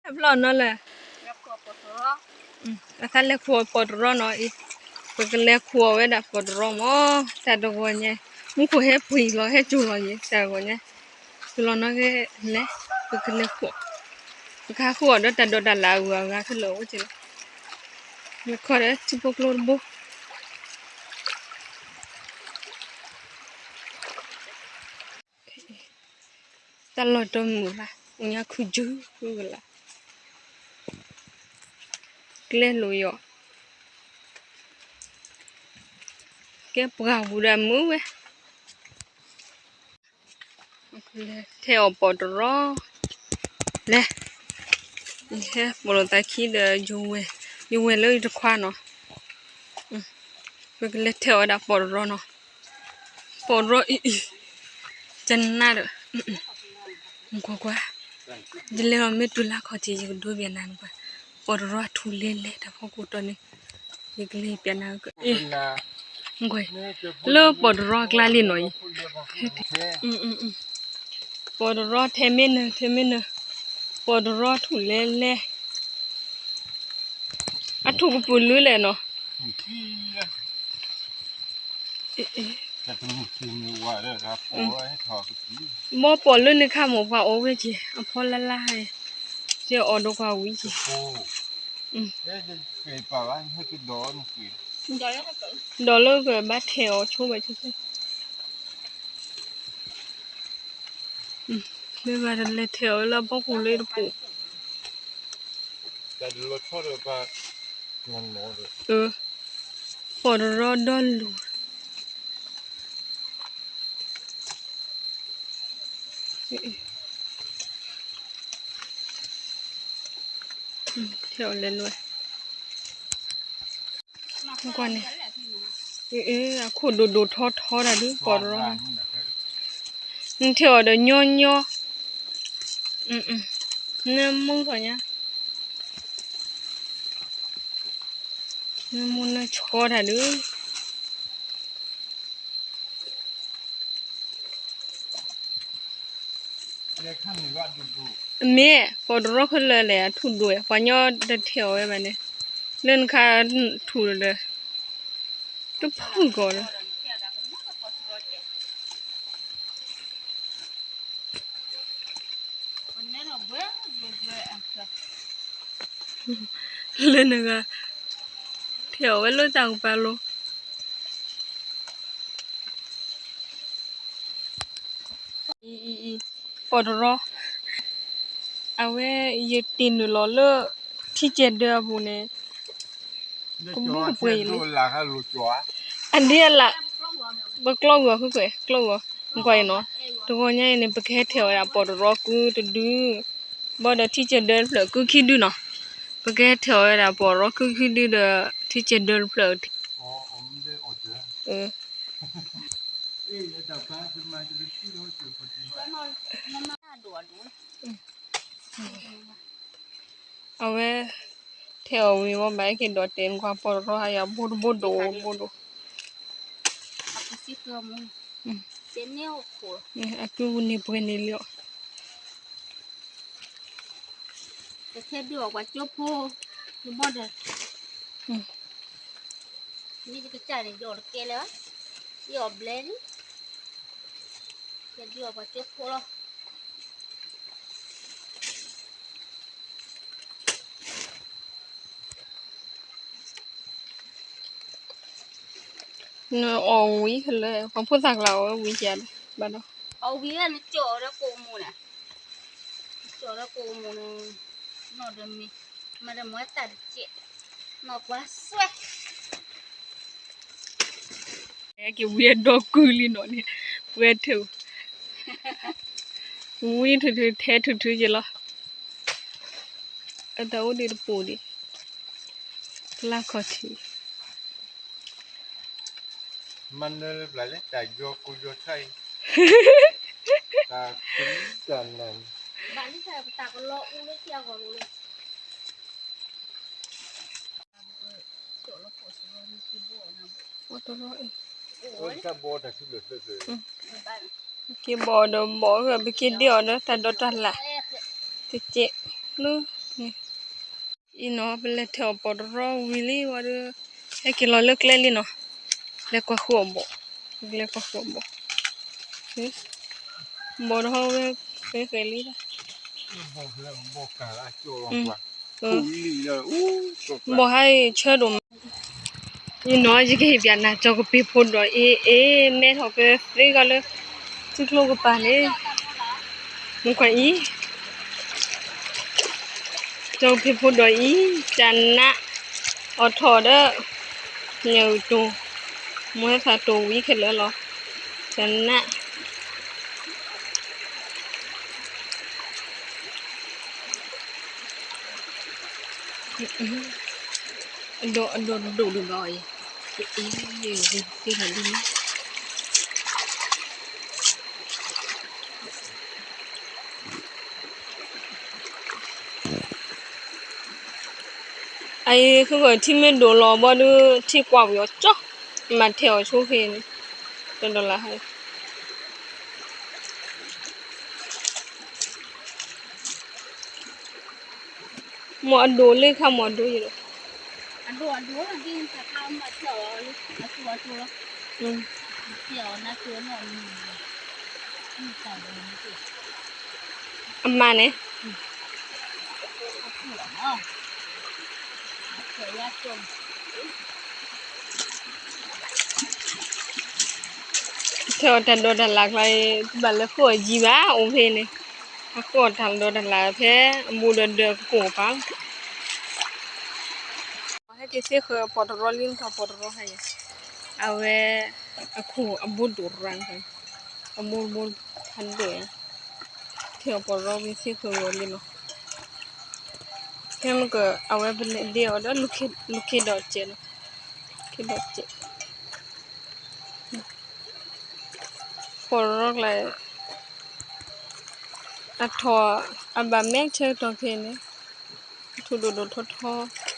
ဖျီၣ်နီၤလၢ အသးလဲၤခိးပိာ်တရီနီၤအံၤ, ပကလဲၤခိးဝဲဒၣ်ပိာ်တရီမး, တၢ်တဂီၤညါ, မူခိၣ်ဟဲပှ့ၤလီၤဟဲစိၤလီၤယံၤ တၢ်တဂီၤညါ, တုၤလီၤနီၣ်ဂ့ၤလဲၤ, ပကလဲၤခိး, ပကဟးဃုအီၣ်ဒီးတၢ်ဒိးတၢ်လၣ်အဂုၤအဂၤခဲလၢာ်အိၣ်က့ၤလီၤ, လဲၤခီဒီးထံဖိကျိတဘိ တၢ်လီၢ်တမုာ်ဘၣ်, ညါခူၣ်စုကလး, ကျဲလိာ်ယီၤ, ကဲပှၢ်ပူၤဒီးမုာ်ဝဲ, ထဲအီၣ်ပိာ်တရီ, လဲၤ, ယဟဲပိာ်လိာ်သးခံဒီး, ယဝဲၢ်လၢယတခွါနီၤ, ပကလဲၤထဲအီၣ်ဝဲဒၣ်ပိာ်တရီနီၤ, ပိာ်တရီအံၤအံၤ, ကနၣ်ဒီး, ကွၢ်ကွၢ်, ယလဲၤလီၤမ့ၢ်တုၤလၢခီၣ်ထံး ယကဒိပျဲနၤနကွၢ်, ပိာ်တရီထူၣ်လဲလဲတၢ်ဖီခိၣ်တီန့ၣ်, ယကလဲၤပျဲနၤ, လၢပိာ်တရီအကျါလံနီၤအံၤ, ပိာ်တရီထဲမ့ၢ်နၢၤ ထဲမ့ၢ်နၢၤ, ပိာ်တရီထူၣ်လဲလဲ, အထူၣ်ကပုာ်လုလဲၣ်နီၤ ဘီပိာ်လၢန့ၣ်ခါမိၢ်ပှၢ်အိၣ်ဝဲက့ၤ အဖီလာ်လါဟဲ, ကဲအီၣ်ဒီးကွၢ်ဝံၤက့ၤ, ဒီးလၢကဘၣ်ထဲအီၤဆိဘၣ်ဆိ, မ့ၢ်ဘၣ်တလဲၤထဲအီၤလၢအဖီခိၣ်လၢတပူၤ, ပိာ်တရီဒီလူၤ ထဲအီၤလဲၤလၢ, ကွၢ်န့ၣ်, အခိၣ်ဒိၣ်ဒိၣ်ထီထီတၢ်ဒုး ပိာ်တရီ, နထဲအီၤဒီးညီညီ, နမူထီၣ်ညါ, နမူနဆီတၢ်ဒုး မ့ၢ် ပိာ်တရီခဲလၢာ်လဲၣ် အထူၣ်ဒိၣ်ဝဲ ပှၤညီတထဲအီၤဝဲဘၣ်န့ၣ်, လၢနခါထူၣ်ဒီး, တဖုၣ်ကီးဒီး, လၢနဂၤ, ထဲအီၤဝဲလၢတၢ်ကပၤလိၤ ပိာ်တရီ, အဝဲ ယတ့ၢ်နုာ်လီၤလၢ ထံကဲၤဒၢအပူၤန့ၣ်, ကဘူၣ်ကပှဲၤယံၤလံ, အဒ်အလး, ပကျီဂီၤဃုကွဲၢ် ကျီဂီၤ, ကွၢ်အံၤနီၤ, တဂီၤညါအံၤန့ၣ် ပကဟဲထဲအီၤဝဲဒၣ်ပိာ်တရီကုတဒု, ဘၣ်ဒီးထံကဲၤဒၢတဖျၢၣ်ကုခံဒုနီၤ, ပကဟဲထဲအီၤဝဲဒၣ်ပိာ်တရီကုခံဒုဒီး ထံကဲၤဒၢတဖျၢၣ် အဝဲ ထဲအီၤဝံၤဝဲဘၣ် ဟဲက့ၤဒီးတဲနကွၢ် ပိာ်တရီဟါယၤ ဘိတဘိဒိၣ်ဘိဒိၣ်, အကုန့ၣ်ပှဲၤန့ၣ်လီၤ, ကထဲဒုးအီၤပှၤကၠိဖိ, တဘီဒီး, မ့ၢ်ယကစၢ်န့ၣ် ယအီၣ်တကဲလၢၤ, ယအီၣ်ဘျဲလံ, ကဲဒုးအီၤပှၤကၠိဖိလီၤ. နအီၣ်ဝံၤလၢ ပှၤဖိသၣ်ကျါအီၣ်ဝဲဝံၤယၤ ဘၣ်ဒီး, အီၣ်ဝံၤလၢနကၠီၣ်အီၤဒီးကိးမူၤန့ၣ်, ကၠီၣ်ဒီးကိးမူၤန့ၣ်, နီၢ်ဒီးမ့ၢ်, မၤဒီးမၤတၢ်တကဲး, နီၢ်ကွၢ်စွဲ က့ၤဝံၤအဒီကုလံနီၤန့ၣ်, ပှဲၤထုး, ဝံၤထုးထုးထဲထုးထုးယလီၤ, အတၢ်အိၣ်ဒံးတပူၤဒံး, လၢခီၣ်ထံး, မၤနၢၤလၢပျၢ်လၢတၢ်ယီၤကိယီၤဆၣ်အံၤ, တၢ်ကလံတၢ်နၢ်, ဘၣ်လံတၢ်ပတၢ်ကလီအူလၢထံအဂီၢ်လိၤလၢ က့ၤဘီဒီးဘီၣ် ပက့ၤဒ့အီၤဒီးတၢ်ဒိးတၢ်လၣ်, တကဲးလၢ, အံၤနီၤ ပလဲၤထၢၣ်အီၣ်ပီၣ်တရီဝံၤလံဝံၤဒီး ဟဲက့ၤလီၤလၢကျဲလံနီၤ, လဲၤကွၢ်ဃုာ်အီၣ်ဘီၣ်, လဲၤကွၢ်ဃုာ်အီၣ်ဘီၣ်, ဘီၣ်တဟီဝဲ ဃဲဃဲလံ, ဘီၣ်ဟဲအံၤဆၢဒိၣ်မး, အံၤနီၤ ယကဟ့ၣ်ပၠးနၤ ကၠီၤကပ့ၤဖိဒီးအ့ အ့ မဲထီၣ်ကသ့ကီးလၢ ထံကျိကပၤန့ၣ်, မကွၢ်အံၤ ကၠီၤကပ့ၤဖိဒီးအံၤ ကနး အိၣ်ထီၣ်ဒီး ညၣ်အုၣ်တိၢ်, မ့ၢ်ဟဲသးတိၢ်ဝံၤခဲလၢာ်လီၤ, ကနး အဒိၣ်အဒိၣ်ဒိၣ်ဒိၣ်ဘၣ်အံၤ, အ့ၣ် သ့ၣ်တၢ်ဒ်န့ၣ် အအံၤ ဃုကထံမ့ၢ်ဒိၣ်လီၤဘီဒုး ထံကွၢ်ပယီၤကၠီ, မၤထဲအီၤဆိဖဲန့ၣ်, တဒီလၢ်ဟဲ မ့ၢ်အဒိၣ်လၢခါမ့ၢ်အဒိၣ်ယဲၢ်, အမါန့ၣ် ထဲအီၤတၢ်ဒိးတၢ်လၢ်ကျါအံၤ တဘၣ်လၢဃုအီၣ်ယံၤဘၣ် အိၣ်ဖဲန့ၣ်, အဃုအီၣ်တၢ်ဒိးတၢ်လၢ်ဖဲ အဘူးဒီးဒၢးကကိၢ်ကပၤလီၤ. ဟဲက့ၤသ့ဃၢၤပီၣ်တရီလံ ထီၣ်ပီၣ်တရီဟဲအံၤ, အဝဲ အခိၣ်အဘူးဒိၣ်ရၣ်, အဘူးဘူးဖးဒိၣ်, ထဲအီၤပီၣ်တရီဝံၤသ့ဃၢၤဂီၤလံလီၤ. ဖဲမ့ၢ်က အဝဲပလဲၤဒ့အီၤဒီး လူၤခ့ဒီးစဲးလီၤ, ခ့ဒီးစဲး ပီၣ်တရီကျါ အထီၣ် အဘၣ်မဲာ်ဆၢကတီၢ်ခဲအံၤန့ၣ် ထူၣ်ဒိၣ်ဒိၣ်ထီထီ